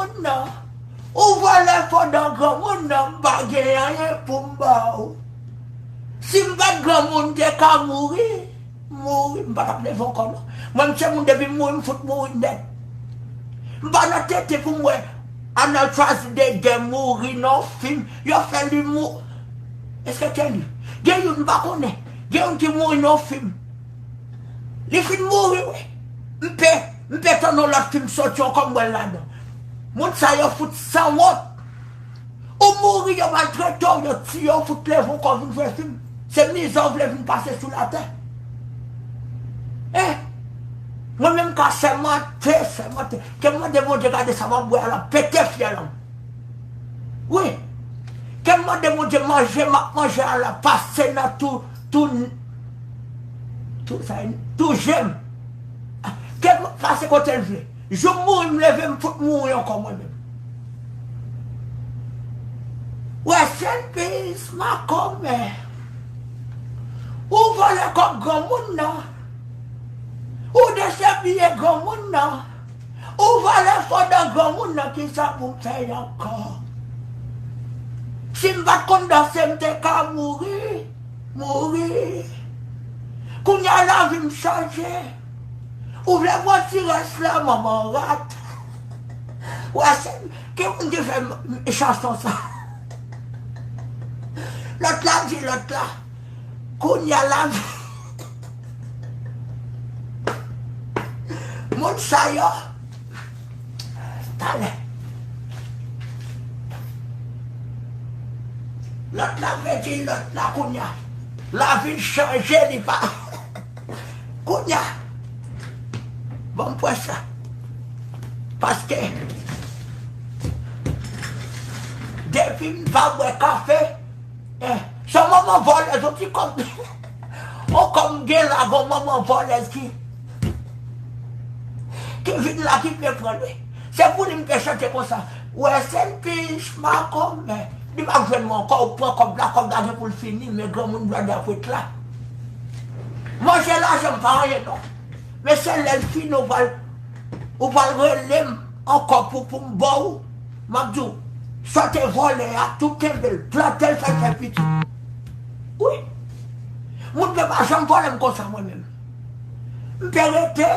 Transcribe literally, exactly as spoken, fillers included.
Granmoun nan. Ou vòlè fo dan granmoun nan, m pa gen anyen pou m ba ou. Si m pa t granmoun, m te ka mouri. M mouri, m pa t ap leve ankò non. Mwen, m se moun, depi m mouri, m fout mouri nèt. M pa nan tenten pou m wè Arnold Schwarzenegger mouri nan yon fim. Yo fè li mou. Èske te li? Gen youn m pa konnen. Gen youn ki mouri nan yon fim. Li fin mouri wi. M pe, m pe tann yon lòt fim soti ankò, m wè l ladan. Moun sa yo fout sanwont. Ou mouri, yo maltrete w, yo tiye w, fout leve w ankò vin jwe fim. Se mizè w vle vin pase sou latè. Eh, mwen menm ka sèmante, sèmante. Ke m mande Bondye gade sa m ap bwè a la, pete fyèl an. Wi. Ke m mande Bondye manje m ap manje a la, pase nan tou, tou, tou, sa, tou je m. Ke m pase kote l vle. Jou m mouri, m leve, m fout mouri ankò mwen menm. Rest in peace, makomè. Ou vòlè kòb granmoun nan. Ou dechepiye granmoun nan. Ou vòlè fo dan granmoun nan, kisa pou m fè ankò? Si m pa t konn danse, m te ka mouri. Mouri. Kounye a lavi m chanje. Ou vle pran ti rès la, manman rat. Ou wè se ki moun ki fè m, m, chanson sa? Lòt la di lòt la. Kounye a lavi. Moun sa yo. Talè. Lòt la vle di lòt la kounye a. Lavi l chanje, li pa. Kounye a. Bon, m pran sa. Paske depi m pa bwè kafe, eh, se yon manman vòlèz, yon ti kòb. Yon kòb m gen la, gon manman vòlèz ki, ki vin la, ki vle pran l, wi. Se pou li m te chante konsa. Rest in peace, makomè. Li p ap jwenn mwen ankò, ou pran kòb la, kòb la gen pou l fini, men granmoun blòdè ap ret la. Manje lajan m pa anyen non. Men se lè l fini, ou pral, ou pral rele m ankò pou, pou m ba w. M ap di w, sa w te vòlè a, tou kenbe l, plante l, fè l fè pitit. Wi. Moun pe pa janm vòlè m konsa mwen menm. M pe rete,